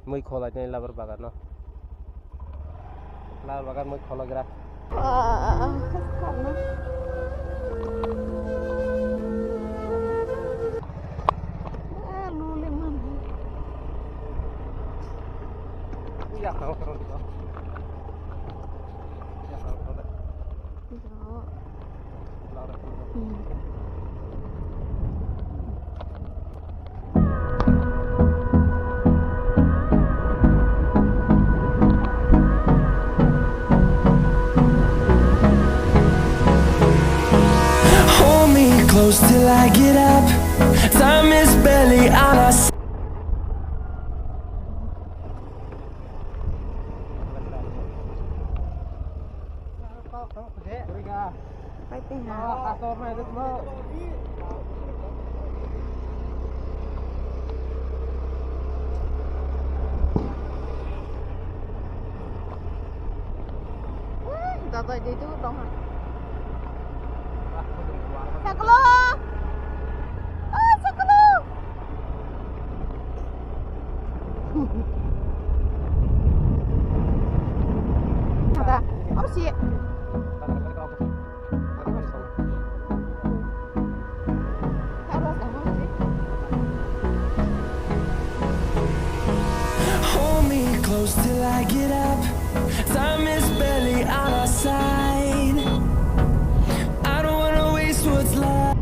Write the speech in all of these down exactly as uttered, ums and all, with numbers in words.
Mui kholainai labar bagano. Labar bagan mui khologra. Hold me close till I get up. Time is barely on our side. Dadai di tu dong ha. Saklo. Oh, saklo. Ada. Apa sih? Hold me close till I get up. Time is barely on our side. I don't wanna waste what's left.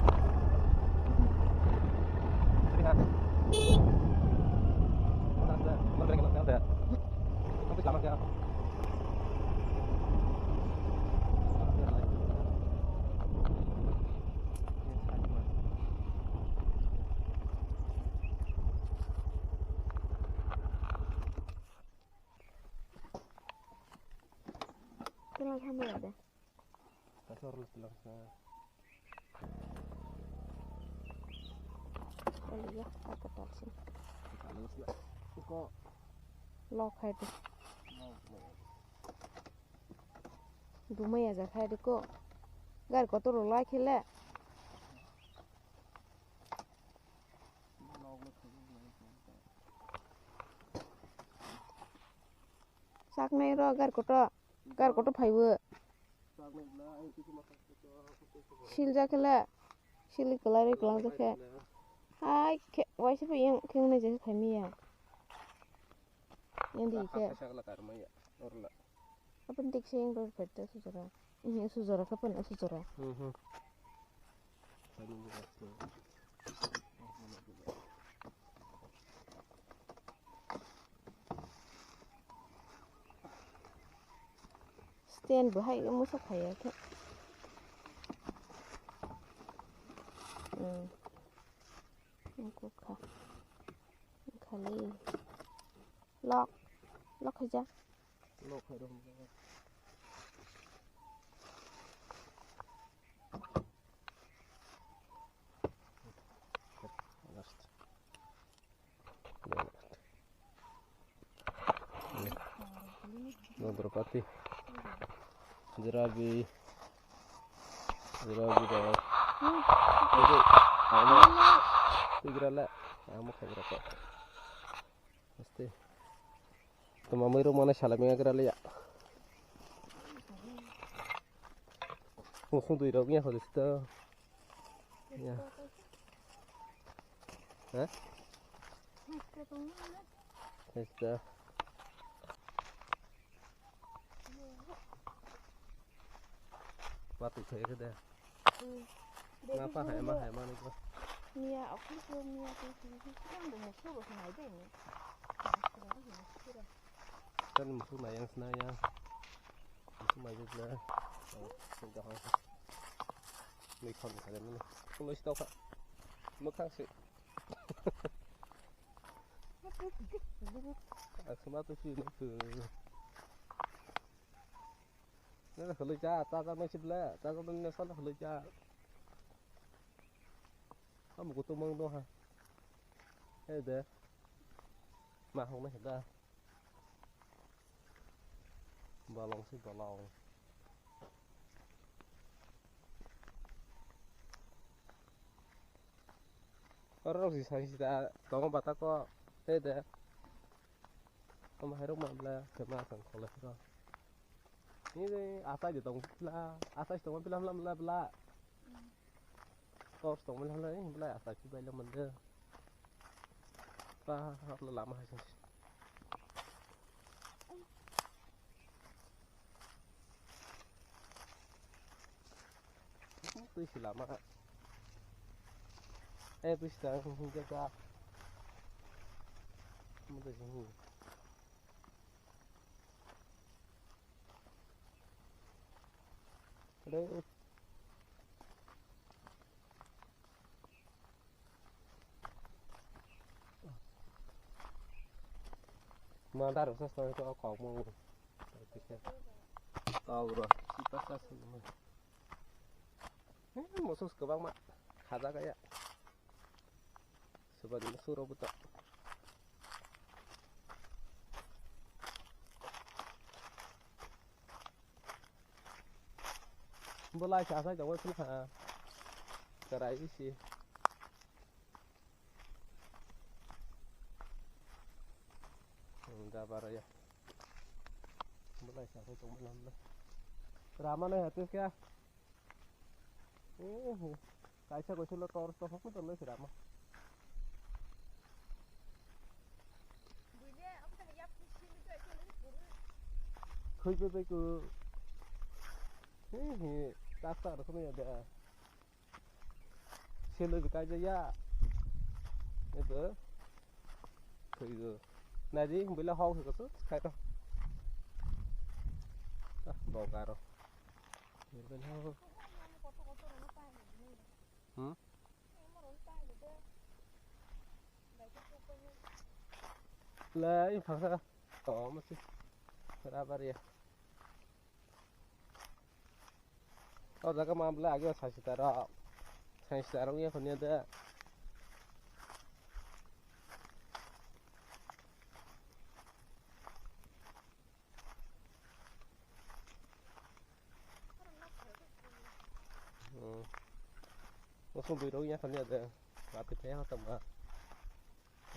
Kaitor lo tilang sa. Kaliya, apa talsin? Kalau sih, kok Lok hai de. Dumai aja khai de ko. Gari kotor rok lai khele. Saknai ro gari kotor. Gari kotor phaibo. Siljak khe le, sili kwlai kwlangjak khe. Hai khe, waisa pha yang khe wngnai je khaimya. Yang di khe. Aboni dik se yang rw phaita sujora. Ini sujora khe pon sujora. Stand bo hai musa phaiya khe. Hmm. Wngkha. Khali. Lock. Lock khaijak. Lock khairok. Last. Nodrokati. Jerabi. Jerabi da. Jadi, amo tigra le, amo khagra ko. Este. Tuma mui rok mana sala menga gra le ya. Usung dui rok ya holis to. Ya. Hah? Este. Mati saya ke dah. Ngapa hai ma hai ma ni ko? Mia aku tu mia tu tu tu yang bu musuh bu hai deh ni. Kan musuh mayang sana ya. Musuh mayang sana. Sengkah. Ni khon khajan ni. Kalau si tau kak. Mekang si. Asma tu si nak tu. Nang hului cha, cha cha nang sibla, cha cha nang sal hului cha. Kamu kutu mang do ha. He de. Ma hong na heda. Balong si balong. Oro rok si sai sita tongo bata ko. He de. Tamo hairok ma bla, khe ma tong kholo hiro. Ni de asai de tong bla, asai tong bla, bla, bla, bla. Tos tong bla, bla, ni bla asai ki bai lo mande. Pa, hap lo lama hai sing. Twi si lama. Eh, twi si tang, hing, hing, hing, hing. Mo twi si, hing. Hello. Mandar sa sa to kok mo. Tau bro, si pas sa. Eh, mosos kwbangma khajakya. Sebagini surok buta. Bolai sa sai jawai phun ha. Karai isi. Hmm, da bara ya. Bolai sa sai tong mana. Rama na hatis kya? Eh, kaisa kaisa lo tor to hok to lo sirama. Khui pe pe ku. Eh, eh, tak tak rokho ya da. Selo bi kai ya. Ebe. Khui go. Nadi bila hok ko kai to. Ah, bokaro. Hmm? Lai phaksa. To masi. Rabar ya. O jaga ma bla agi saisita ro. Saisita ro ya khoni de. Hmm. Usung bui rok ya khani ada. Mati pe ha tama.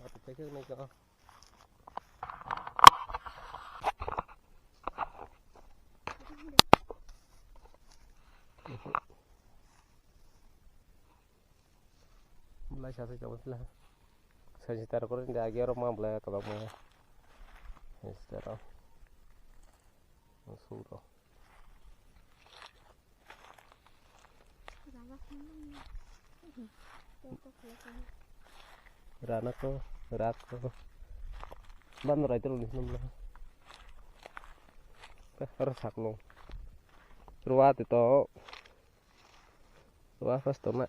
Mati pe ke nai ka. Belai sa sai tongma sila. Sai sai taro kore de agi aro ma belai kabak ma. Sai sai taro. Suro. Rana ko, rat ko. Ban rai tero ni namla. Aro saklo. Ruwa te to. Ruwa pas to na.